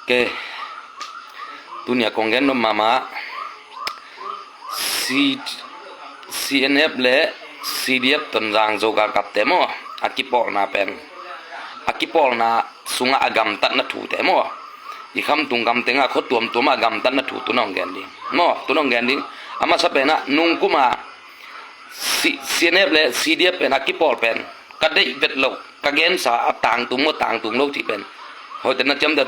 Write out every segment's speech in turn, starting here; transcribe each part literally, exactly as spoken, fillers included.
Ke, tunia kong gen nop mahmah. C, CNF le CDF Tonzang Zo galkapte maw, a kipawlna pen, a kipawlna sungah a gamtatna thute maw, i khamtung gam tengah khua tuamtuamah a gamtatna thu tu nong gen ding maw, tu nong gen ding. A masa penah nungkuma C, CNF le CDF pen a kipawl pen ka deih vet lo, ka gensa a tangtung maw tangtung lo cih pen hoihte na ciamte,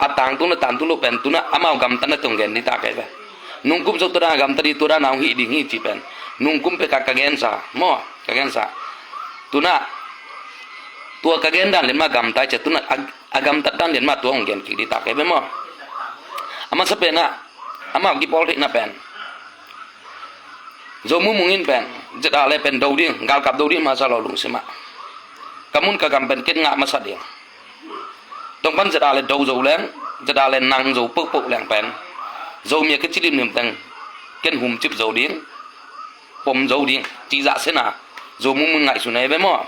a tangtung na tangtung lo pen tunah amau gamtatna tong gen ding ta kei ve. Nungkum suk tua dan a gamtat ding, tua dan a hong hih ding hi cih pen nungkum peka ka gensa maw, ka gensa. Tunah tua ka gen dan lian mah gamtai cia, tunah a, a gamtat dan lian mah tua hong gen kik ding ta kei ve maw. A masa penah amau kipawl theihna pen Zo Mung Mung in pen ZRA le pen do ding, galkap do ding masa lo lungsimah. Ka mun ka gam pen ken ngah masa ding. Tongpan ZRA le do zo leng, ZRA le nang zo pohpoh leng pen Zomi a kici limlim teng ken humcip zo ding, pom zo ding cih zah sena Zo Mung Mung ngaihsun ahi ve maw.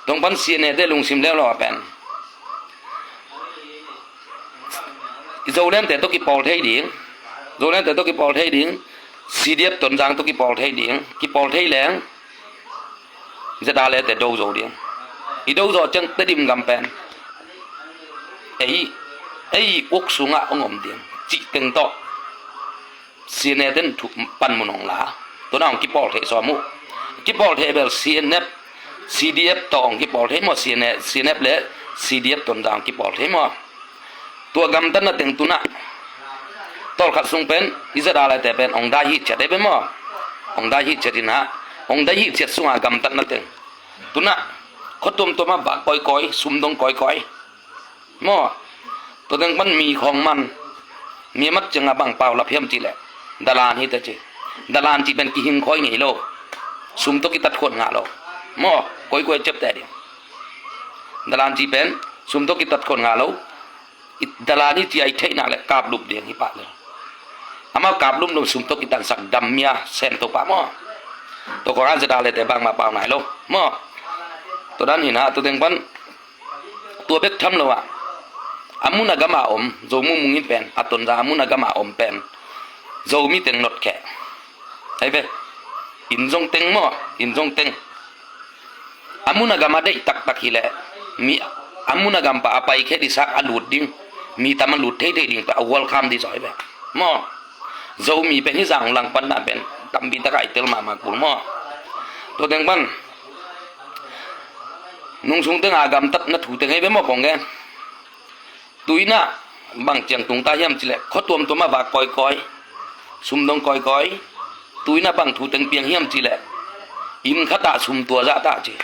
Tongpan CNA te lungsim leuleu a pen Zolemte tawh kipawl thei ding, Zolemte tawh kipawl thei ding, CDF Tonzang tawh kipawl thei ding, kipawl thei leng ZRA le te do zo ding. I do zo ciang Tedim gam pen ei, ei uk sungah hong om ding cih teng tawh CNA ten thu panmun hong la. Tua na hong kipawl thei sawm uh. Kipawl thei bel CNF, CDF tawh hong kipawl thei maw, CNA, CNF le CDF Tonzang hong kipawl thei maw. Tua gamtatna teng tunah tawlkhat sung pen i ZRA le te pen hong dai hih ciat ei be maw. Hong dai hih ciat inah, hong dai hih ciat sungah gamtatna teng tunah khua tuamtuamah vak kawikawi, sumdong kawikawi maw. Tua teng pan mi khawng man, mi a mat ciangah bang paulap hiam cih leh dalan hi ta ci. Dalan cih pen kihing khawi ngei lo, sum tawh kitat khuan ngah lo maw. Kawikawi ciapteh ding. Dalan cih pen sum tawh kitat khuan ngah lo. Dalan hi ci a i theih nak leh kaplup ding hi pah lo. Amau kaplup lo, sum tawh kitansak dammia sem to pah maw. Tua kawngah ZRA le te bangmah pau nai lo maw. Tua dan hinah tua teng pan tua bek tham lo ah, a mun a gam a om Zo Mung Mung in pen, a Tonzang a mun a gam a om pen Zomi teng notkheh. Ai ve, inn zong teng maw, inn zong teng. A mun a gam a deih taktak hileh mi a mun a gam pah a paikhia ding, sak a lut ding, mi tam a lut theithei ding pah a welcome ding zaw hi ve maw. Zomi pen hih zah langpan dan pen tampi takah i tel mahmah kul maw. Tua teng pan nungsung tengah a gamtatna thu teng hi ve maw kong gen. Tuinah bang ciang tung ta hiam cileh khua tuamtuamah vak kawikawi, sumdong kawikawi. Tuinah bang thu teng piang hiam cileh inn khatah sum tua zah ta ci,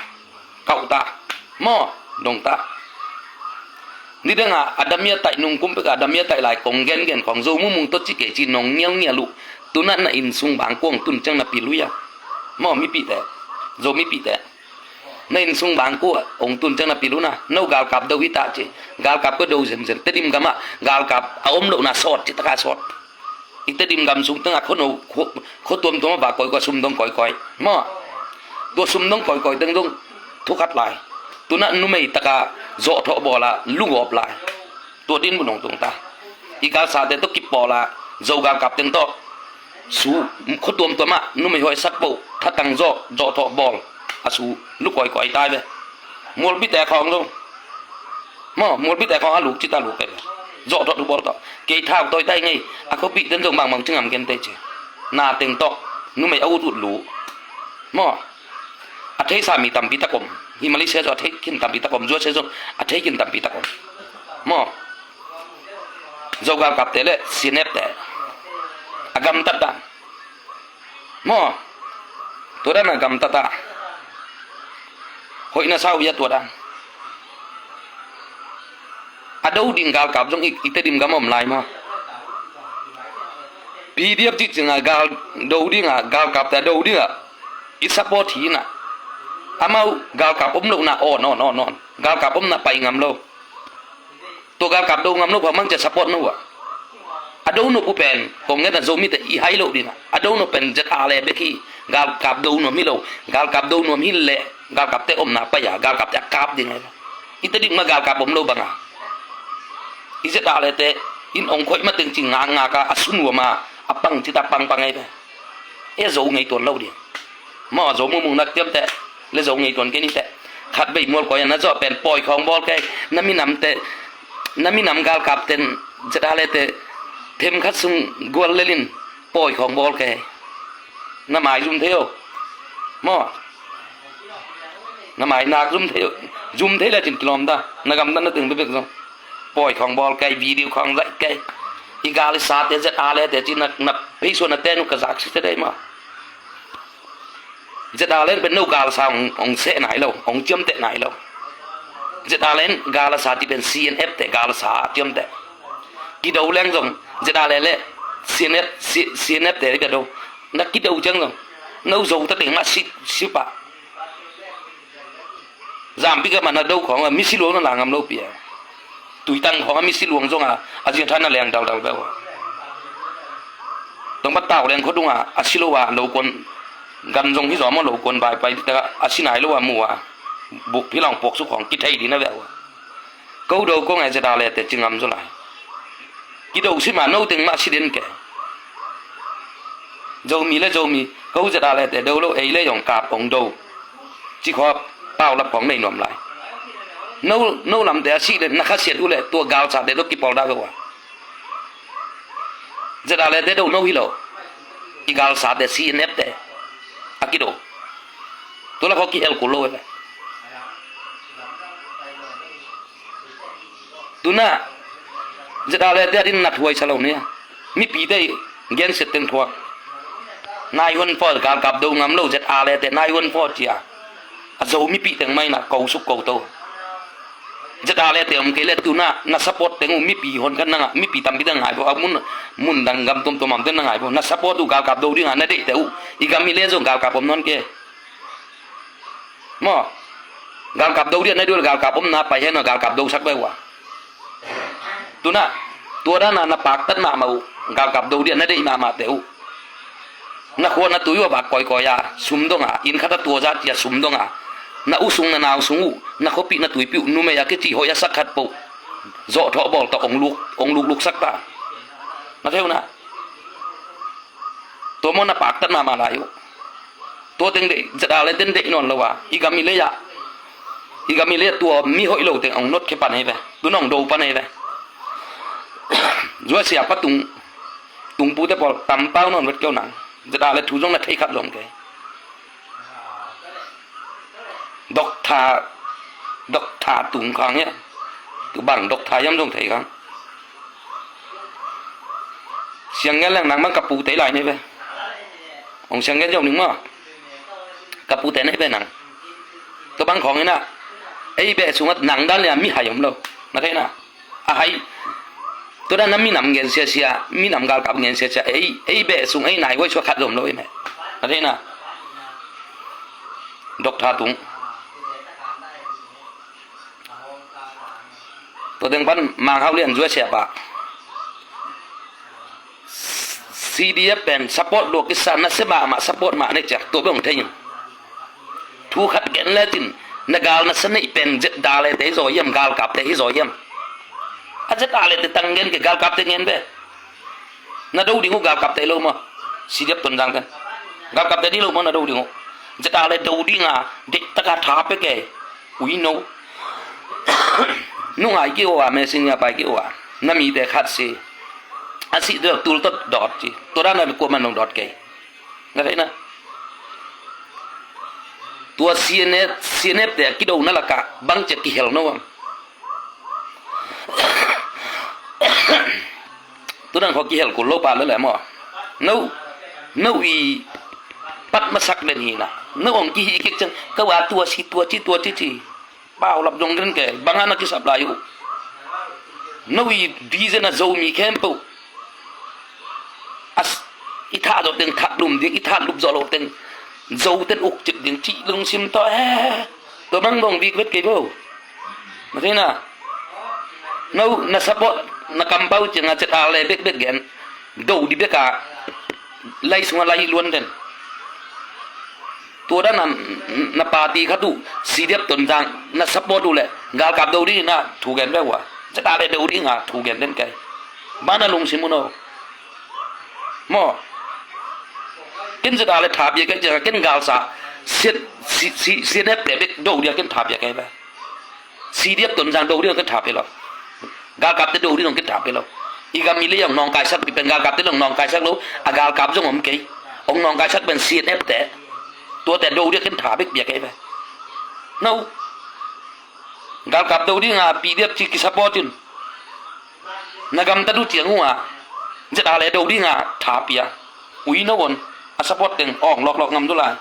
kauh ta maw, dong ta. Nidangah a damia taih, nungkum pekah a damia taih lai kong gengen khawng Zo Mung Mung tawh ci kei ci nong ngialngial uh. Tunah na inn sung bang kuang tun ciang na pil uh ia maw, mipihte, Zo mipihte. Na inn sung bang kua hong tun ciang na pil uh na, no galkap do hi ta ci. Galkap ka do zenzen. Tedim gamah galkap a om lohna sawt ci taka sawt. I Tedim gam sung tengah khua no, khua, khua tuamtuamah vak kawikawi, sumdong kawikawi maw. Tua sumdong kawikawi teng dong thukhat lai. Tunah numei taka zawhthawh bawla lugawp lai. Tua din mun hong tung ta. I galsate tawh kipawl a, Zo galkap teng tawh su, khua tuamtuamah numei huai sak poh, thatang zawh, zawhthawh bawl a su, lu kawikawi tai ve. Mualpite khawng lo maw, mualpite khawng a luk cita luk pe ve. Zawhthawh thu bawl tawh kei thau tawi tai ngei. A khuapih ten zong bangmang cingam kente ci. Na teng tawh numei a ut ut lu maw. A theisa mi tampi tak om. Hi Malaysia zong a thei khin tampi tak om. U S A zong a thei khin tampi tak om maw. Zo galkapte le CNF te a gamtat dan maw. Tua dan a gamtat a hoih na sa uh ia tua dan. A do ding galkap zong i, i Tedim gam om lai maw. PDF cih ciangah gal do dingah, galkapte a do dingah i support hi inah, amau galkap om lohna awn awn awn awn, galkap omna pai ngam lo. Tua galkap do ngam lo phamang cia support no uh ah. A do nop uh pen kong ngetna Zomite i hai loh dinah, a do nop pen ZRA le bek hi. Galkap do nuam hi lo. Galkap do nuam hi leh galkapte omna pai a, galkapte a kap ding ahi. I Tedim mah galkap om lo banga I ZRA le te in ong khoih mateng ci ngakngak a, a sunuam a, a pang cita pangpang ei ve. E zo ngei tuan lo ding. Maw, zo mumung nak tiam te le zo ngei tuan kei ni te. Khat bei mual koi a na zawh pen pawi khawng bawl kei. Na minam te, na minam galkap ten ZRA le te them khat sung gual lelin pawi khawng bawl kei. Na mai zum thei o. Maw, na mai nak zum thei o. Zum thei le cin kilawm ta. Na gam ta na teng bebek zong pawi khawng bawl kei, video khawng zaih kei. I gal i sa te ZRA le te ci na, na pei suan na te nu ka zak si te dei maw. ZRA le pen no galsa ong, ong seh nai lo, ong ciamteh nai lo. ZRA le galsa ti pen CNF te galsa ciamteh. Kido leng zong ZRA le le CNF, C-, CNF te ka do. Na kido ciang zong no zo ta teng mah si, si pah. Zampi ka mana do khawng a misi luang na la ngam lo pia. Tuitang khawng a misi luang zong a, a ziang than a leng daldal beuh a. Tong pa tau leng khuadung a, a si lo a, lo kuan gan zong hi zawm a lo kuan baipai ta a si nai lo a mu a. Buk phi long puak su khawng kithei di na beuh a. Ko do kong e ZRA le te ci ngam zo lai. Kido si ma no teng mah si den ke. Zomi le Zomi, ko ZRA le te do lo ei le yong kap ong do. Ci khaw paulap khawng nei nuam lai. No, no lam te a si le na khasiat uh le tua galsa te do kipawl da ve ua. ZRA le te do no hi lo. I galsa te CNF te a kido. Tua la khaw kihel kul lo ve. Tuna ZRA le te a din na thuai sa lo nia. Mipi te gensiat teng thuak. Nai huan fo galkap do ngam lo ZRA le te nai huan fo cia. A zo mipi teng mai na ko suk ko to. ZRA le te om kei le tuna na support teng uh mipi hon kan nanga mipi tampi teng ngai bo a mun, mun dang gam tom tom am teng na ngai bo. Na support uh galkap do ding a na deih te uh. I gam i le zong galkap om non ke. Maw, galkap do diah na dual galkap om na pai hen a galkap do sak bai ua. Tuna, tua dana na paktat mahmah uh, galkap do diah na deih mahmah te uh. Na khua na tui uh a bak koikoi a, sum dong a, inn khat a tua zat cia sum dong a. Na uh sung na nau sung uh, na khuapi na tuipi uh, numei a kici hoih a sak khat poh. Zawh thawh bawl tawh ong luk, ong luk luk sak ta. Na theu na. Tua maw na paktat mahmah lai uh. Tua teng deih, ZRA le ten deih nawn lo a. I gam i lei ah. I gam i lei ah tua mi hoih lo teng ong not khia pan ei ve. Tun ong do pan ei ve. Zuaisia pa tung, tung pute pawl tam pau nawn vet keu nang. ZRA le thu zong na thei khat zong kei. Doctor, doctor tung khang hia. Tu bang doctor yam zong thei khang. Siang ngen leng nang bang ka pute lai nei ve. Ong siang ngen zong ning maw. Ka pute nei ve nang. Tu bang khong ina. Ei beh sungat nang dan lia mi hai om lo. Na thei na. A hai. Tu dan na minam ngen sia sia, minam galkap ngen sia sia. Ei, ei beh sung ei nai huai sua khat zom lo ei me. Na thei na. Doctor tung. Tua teng pan Mang Hau Lian Zuaisia pa. CDF pen support lua kisa na se mahmah support mah nei ciak tua beng thei in. Thu khat gen le cin na gal na sa neih pen ZRA le te hi zaw hiam galkap te hi zaw hiam. A ZRA le te tang gen ke galkap te ngen be. Na do ding uh galkap te lo maw. CDF Tonzang ten. Galkap te ding lo maw na do ding uh. ZRA le do ding a deih taka tha pe ke. Ui no. Nungai ki uh a mesing a pai ki uh a. Na mi te khat si. A si dawk tul tot dawt ci. Tua dan a kuaman long dawt kei. Na thei na. Tua CNF, CNF te a kido na laka bang cia kihel no am. Tunan khaw kihel kul lo pa lele maw. No, no i pat masak den hi na. No ong kihi kik cang ka wa tua si tua ci tua ci ci. Pau lap zong den ke banga na kisap lai uh. No i di zen a Zomi khempeuh. As i thah zawh teng thah lum ding, i thah lup zawh loh teng zo ten uk cip ding cih lungsim tawh he. Tua bang bawng bik vet kei bo. Na thei na. No na support na kampau cianga ZRA le bekbek gen. Do di beka lai sunga lai luan den. Tua dan na, na party khat uh CDF Tonzang na support uh le galkap do di na thu gen bek ua. ZRA le do dinga thu gen den kei. Bang na lungsim un aw. Maw. Ken ZRA le tha pia kei ciang ken galsa. Siat, si, si, siat hep te bek do dia ken tha pia kei ba. CDF Tonzang do ding ong ken tha pia lo. Galkapte do ding ong ken tha pia lo. I gam i lei ong nawngkaisak pi pen galkapte le ong nawngkaisak lo. A galkap zong om kei. Ong nawngkaisak pen CNF te. Tuate do ding ken tha bek pia kei ve. No. Galkap do dinga PDF ci kisupport in. Na gamtat uh ciang uh a ZRA le do dinga tha pia. Ui no on. A support teng ong lawklawk ngam tu lai.